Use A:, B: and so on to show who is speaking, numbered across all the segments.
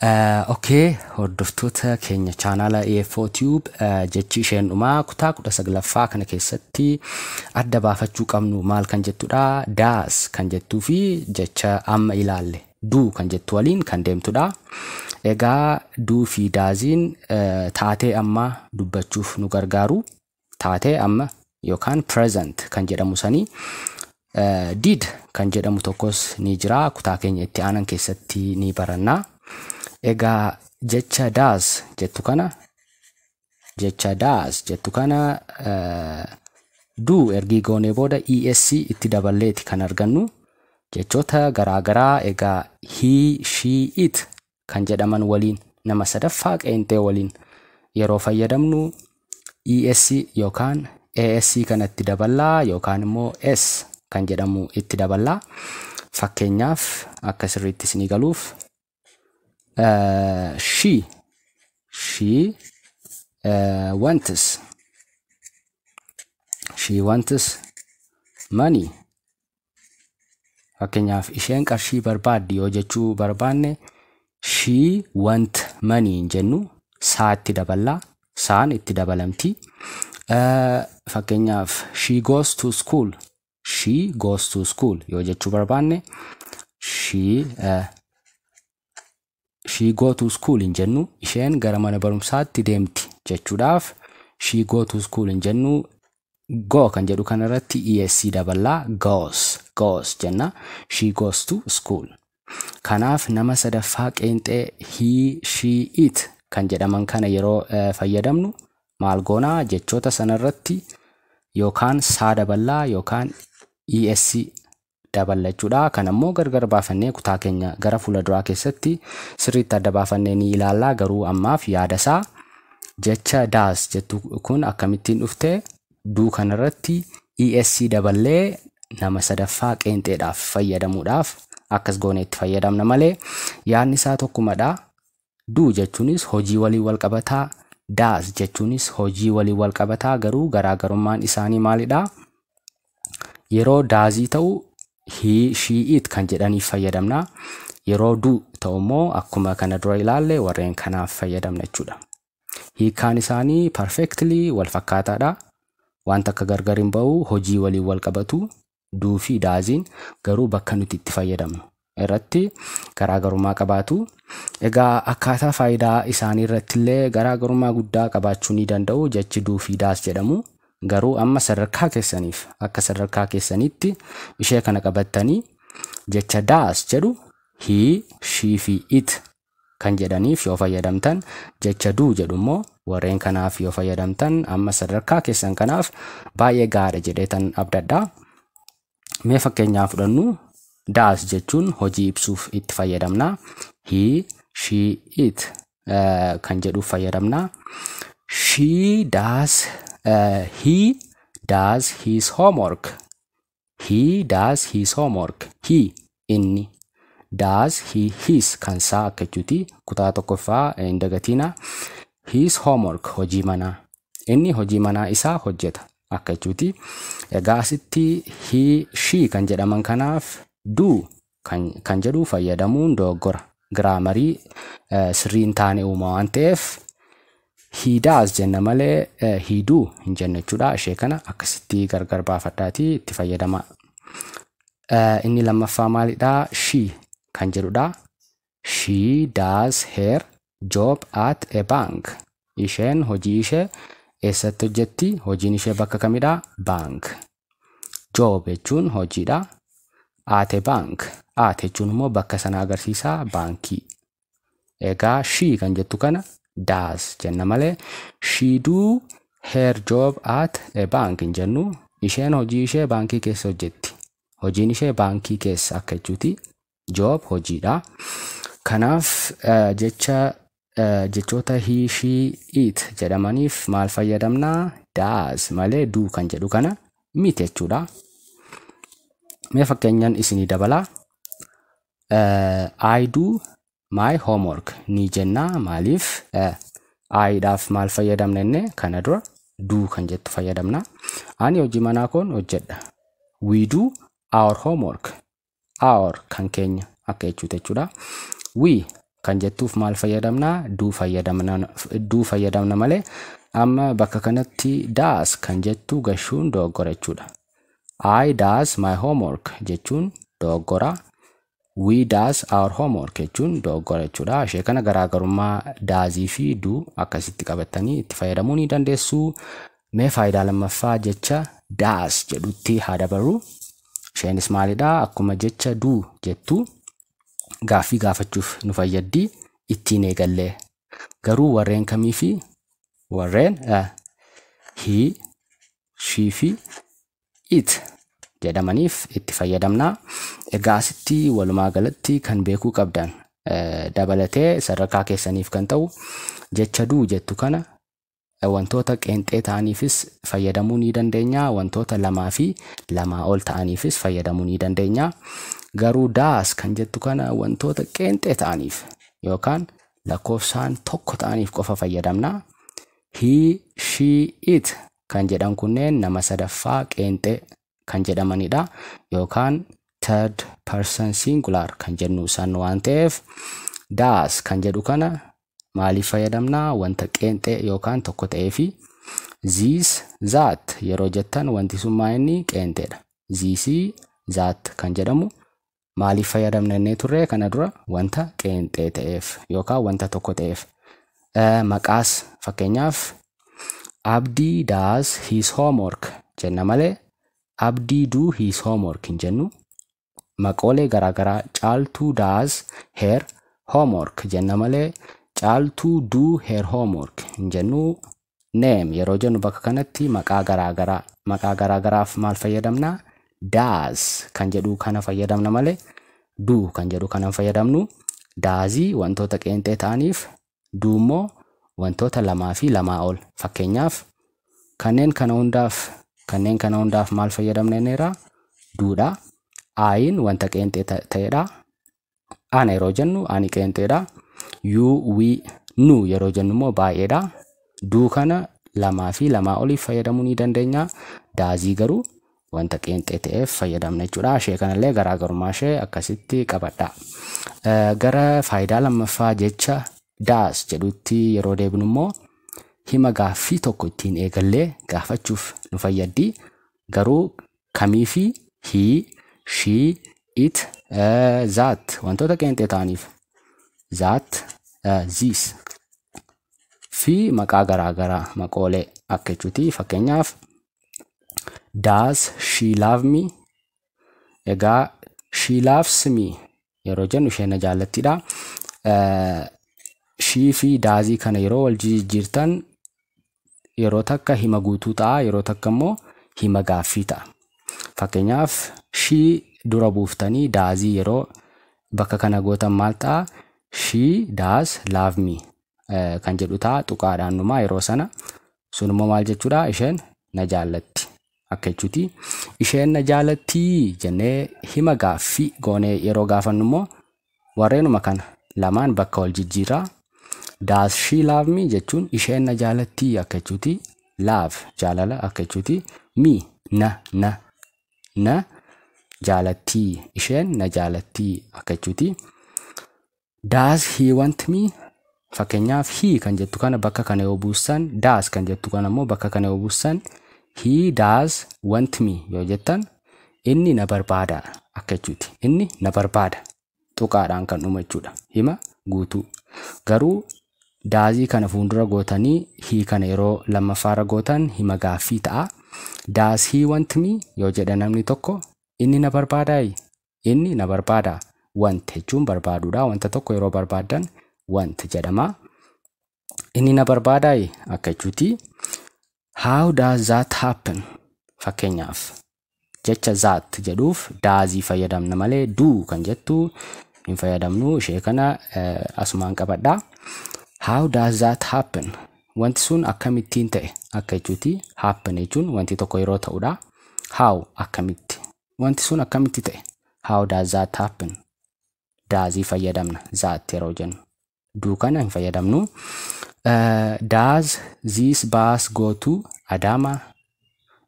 A: Okay, hordoftoota keenya chaanaala EFO Tube, jechi isheen dhumaa kutaa 19ffaa kana keessatti adda baafachuu qabnu maal kan jettudha? Does kan jettuu fi jecha amma ilaalle do kan jettu waliin kan deemtudha. Egaa do fi doesiin taatee amma dubbachuuf nu gargaaru. Taatee amma yookaan present kan jedhamu sanii. Did kan jedhamu tokkos ni jira, kutaa keenya itti aanan keessatti ni barannaa. Egaa jecha does jettu kana do ergii goonee booda es itti daballeeti kan argannu. Jechoota garaagaraa egaa he, she, it kan jedhaman waliin, nama sadaffaa qeenxee waliin yeroo fayyadamnu es yookaan as kanatti daballaa yookaan immoo s kan jedhamu itti daballaa. Fakkeenyaaf, akka sirriitti isinii galuuf, she wants money. Fakkeenyaaf, isheen qarshii barbaaddi yoo jechuu barbaanne, she want money hin jennu, saatti daballaa, saan itti dabalamti. Fakkeenyaaf, she goes to school. She goes to school yoo jechuu barbaanne, she go to school hin jennu. Isheen gara mana barumsaatti deemti jechuudhaaf she go to school hin jennu. Go kan jedhu kanarratti es daballaa, goes, goes jenna. She goes to school. Kanaaf nama sadaffaa qeenxee he, she, it kan jedhaman kana yeroo fayyadamnu maal goonaa? Jechoota sanarratti yookaan saa daballaa yookaan es daballachuudha. Kan ammoo gargar baafannee kutaa keenya gara fuula duraa keessatti sirriitti adda baafannee ni ilaallaa. Garuu ammaaf yaada isaa, jecha does jettu kun akkamittiin dhufte? Do kanarratti es daballee nama sadaffaa qeenxeedhaaf fayyadamuudhaaf akkas goonee itti fayyadamna malee yaadni isaa tokkumadha. Do jechuunis hojii waliin wal qabataa, does jechuunis hojii waliin wal qabataa, garuu garaagarummaan isaanii maalidha? Yeroo doesii ta'u he, she, it kan jedhaniif fayyadamna. Yeroo do ta'u immoo akkuma kana dura ilaalle warreen kanaaf fayyadamna jechuudha. Hiikkaan isaanii perfectly wal fakkaataadha. Wanta akka gargar hin ba'u, hojii waliin wal qabatu do fi doesiin, garuu bakka nuti itti fayyadamnu irratti garaagarummaa qabaatu. Egaa akkaataa faayidaa isaanii irratti illee garaagarummaa guddaa qabaachuu ni danda'u jechi do fi does jedhamu. Garuu amma sadarkaa keessaniif, akka sadarkaa keessanitti ishee kana qabattanii, jecha does jedhu he, she fi it kan jedhaniif yoo fayyadamtan, jecha do jedhu immoo warreen kanaaf yoo fayyadamtan, amma sadarkaa keessan kanaaf baay'ee gahaadha jedheetan abdadha. Mee fakkeenyaa fudhannu. Does jechuun hojii ibsuuf itti fayyadamna. He, she, it kan jedhuuf fayyadamna. She does, he does his homework. He does his homework. He inni, does he, his kan isaa akka jechuuti, kutaa tokkoffaa hin dagatina. His homework, hojii manaa. Inni hojii manaa isaa hojjeta akka jechuuti. Egaa asitti he, she kan jedhaman kanaaf do kan jedhu fayyadamuun dogoggora. Grammarii sirrii hin taane uuma waan ta'eef he does jenna malee he do hin jenne jechuudha. Ishee kana akkasitti gargar baafadhaatii itti fayyadama. Inni lammaffaa maalidhaa? She kan jedhudha. She does her job at a bank. Isheen hojii ishee eessatti hojjetti? Hojiin ishee bakka kamidhaa? Bank. Job jechuun hojiidha. At a bank. At jechuun immoo bakka sana agarsiisa, baankii. Egaa she kan jettu kana does jenna malee she do her job at a bank hin jennu. Isheen hojii ishee baankii keessa hojjetti. Hojiin ishee baankii keessa akka jechuuti. Job hojiidha. Kanaaf jecha jechoota he, she, it jedhamaniif maal fayyadamnaa? Does malee do kan jedhu kana miti jechuudha. Mee fakkeenyaan isinii dabalaa. I do my homework ni jennaa. Maaliif? I dhaaf maal fayyadamna inni kana dura? Do kan jettu fayyadamna. Ani hojii manaa koon hojjedha. We do our homework. Our kan keenya akka jechuuti jechuudha. We kan jettuuf maal fayyadamna? Do fayyadamna malee amma bakka kanatti does kan jettu gashuun dogoggora jechuudha. I does my homework jechuun dogoggora. We does our homework jechuun dogoggora jechuudha. Ishee kana garaagarummaa doesii fi do akkasitti qabatanii itti fayyadamuu ni dandeessu. Mee faayidaa lammaffaa jecha does jedhutti haa dabarru. Isheenis maalidha? Akkuma jecha do jettu gaaffii gaafachuuf nu fayyaddi, ittiin eegallee. Garuu warreen kamii fi warreen he, she fi it jedhamaniif itti fayyadamna. Egaa asitti walumaa galatti kan beekuu qabdan, dabalatee sadarkaa keessaniif kan ta'u, jecha do jettu kana wantoota qeenxee ta'aniifis fayyadamuu ni dandeenya. Wantoota lamaa fi lamaa ol ta'aniifis fayyadamuu ni dandeenya. Garuu does kan jettu kana wantoota qeenxee ta'aniif yookaan lakkoofsaan tokko ta'aniif qofa fayyadamna. He, she, it kan jedhan kunneen nama sadaffaa qeenxee kan jedhamanidha. Yookaan third person singular kan jennu isaan waan ta'eef, does kan jedhu kana maaliif fayyadamna? Wanta qeenxee yookaan tokko ta'ee fi this, that yeroo jettan wanti sun maa inni qeenxeedha. Thisii that kan jedhamu maaliif fayyadamna innee turre kana dura? Wanta qeenxee ta'eef yookaan wanta tokko ta'eef. Maqaas fakkeenyaaf "Abdii does his homework" jenna malee "Abdii do his homework" hin jennu. Maqoolee garaagaraa "Caaltuu does her homework" jenna malee "Caaltuu do her homework" hin jennu. Name yeroo jennu bakka kanatti maqaa garaagaraa, maqaa garaagaraaf maal fayyadamna? Does kan jedhu kana fayyadamna malee do kan jedhu kana hin fayyadamnu. Doesii wantoota qeenxee ta'aniif, do immoo wantoota lamaa fi lamaa ol. Fakkeenyaaf kanneen kana hundaaf maal fayyadamna inneera? Dodha. I'n wanta qeenxee ta'edha. Ana yeroo jennu ani qeenxeedha. You, we, nu yeroo jennu immoo baay'eedha. Do kana lamaa fi lamaa oliif fayyadamuu ni dandeenya. Doesii garuu wanta qeenxee ta'eef fayyadamna jechuudha. Ishee kanallee garaagarummaa ishee akkasitti qabadha. Gara faayidaa lammaffaa jecha does jedhutti yeroo deebinu immoo hima gaaffii tokko ittiin eegallee gaafachuuf nu fayyaddi. Garuu kamii fi? He, she, it, that wantoota qeenxee ta'aniif, that, this fi maqaa garaagaraa, maqoolee akka jechuuti. Fakkeenyaaf, "Does she love me?" Egaa "she loves me" yeroo jennu isheen na jaallattidha. She fi doesii kana yeroo wal jijjiirtan yeroo takka hima guutuu ta'a, yeroo takka immoo hima gaaffii ta'a. Fakkeenyaaf she dura buuftanii doesii yeroo bakka kana gootan maal ta'a? "She does love me" kan jedhu ta'a, tuqaadhaan dhumaa yeroo sana. Sun immoo maal jechuudha? Isheen na jaallatti akka jechuuti. Isheen na jaallattii jennee hima gaaffii goonee yeroo gaafannu immoo warreenuma kana lamaan bakka wal jijjiirraa. "Does she love me" jechuun isheen na jaalattii akka jechuuti. Love jaalala akka jechuuti. Me na, na na jaalattii, isheen na jaalattii akka jechuuti. "Does he want me?" Fakkeenyaaf he kan jettu kana bakka kana yoo buussan, does kan jettu kana immoo bakka kana yoo buussan, "He does want me" yoo jettan inni na barbaada akka jechuuti. Inni na barbaada. Tuqaadhaan kan dhumu jechuudha. Hima guutuu. Garuu doesii kana fuuldura gootanii he kana yeroo lammaffaarra gootan hima gaaffii ta'a. "Does he want me" yoo jedha namni tokko, inni na barbaadaayi? Inni na barbaada. Want jechuun barbaaduudha. Wanta tokko yeroo barbaaddan want jedhama. Inni na barbaadaayi akka jechuuti. "How does that happen?" Fakkeenyaaf jecha that jedhuuf doesii fayyadamna malee do kan jettu hin fayyadamnu. Ishee kana asumaan qabadhaa. "How does that happen?" Wanti sun akkamittiin ta'e akka jechuuti. Happen jechuun wanti tokko yeroo ta'udha. How akkamitti. Wanti sun akkamitti ta'e? "How does that happen?" Doesii fayyadamna that yeroo jennu. Do kana hin fayyadamnu. "Does this bus go to Adama?"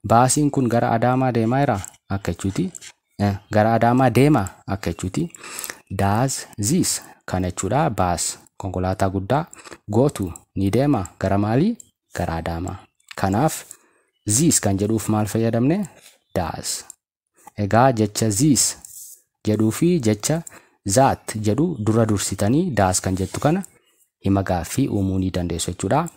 A: Baasiin kun gara Adaamaa deemaa jira akka jechuuti. Gara Adaamaa deema akka jechuuti. Does this kana jechuudha. Bus, konkolaataa guddaa, go to, ni deema, gara maalii? Gara Adaamaa. Kanaaf this kan jedhuuf maal fayyadamne? Does. Egaa jecha this jedhuu fi jecha that jedhu dura dursitanii does kan jettu kana hima gaaffii uumuu ni dandeessu jechuudha.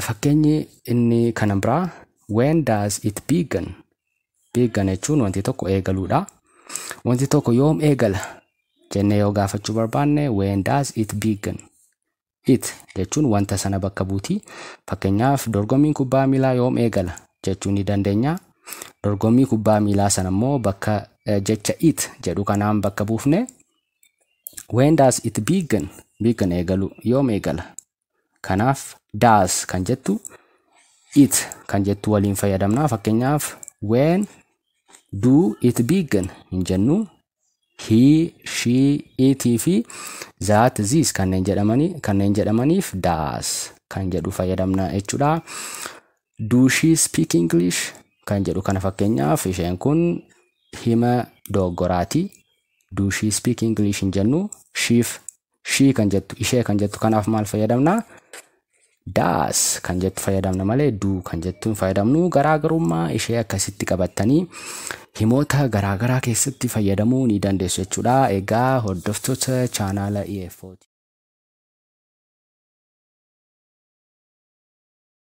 A: Fakkeenyi inni kana biraa, when does it begin? Begin jechuun wanti tokko eegaluudha. Wanti tokko yoom eegala jennee yoo gaafachuu barbaanne, when does it begin? It jechuun wanta sana bakka buuti. Fakkeenyaaf, dorgommiin kubbaa miilaa yoom eegala jechuu ni dandeenya. Dorgommii kubbaa miilaa sana immoo bakka jecha it jedhu kanaan bakka buufne, when does it begin? Begin, eegalu, yoom eegala. Kanaaf does kan jettu it kan jettu waliin fayyadamna. Fakkeenyaaf, when do it begin hin jennu. He, she, it fi that, this kanneen jedhamaniif does kan jedhu fayyadamna jechuudha. Do she speak English kan jedhu kana, fakkeenyaaf, isheen kun hima doggoraati. Do she speak English hin jennu. Sheef, she kan jettu, ishee kan jettu kanaaf maal fayyadamna? Does kan jettu fayyadamna malee do kan jettu hin fayyadamnu. Garaagarummaa ishee akkasitti qabattanii himoota garaagaraa keessatti fayyadamuu ni dandeessu jechuudha. Egaa hordoftoota chaanaala EFOti.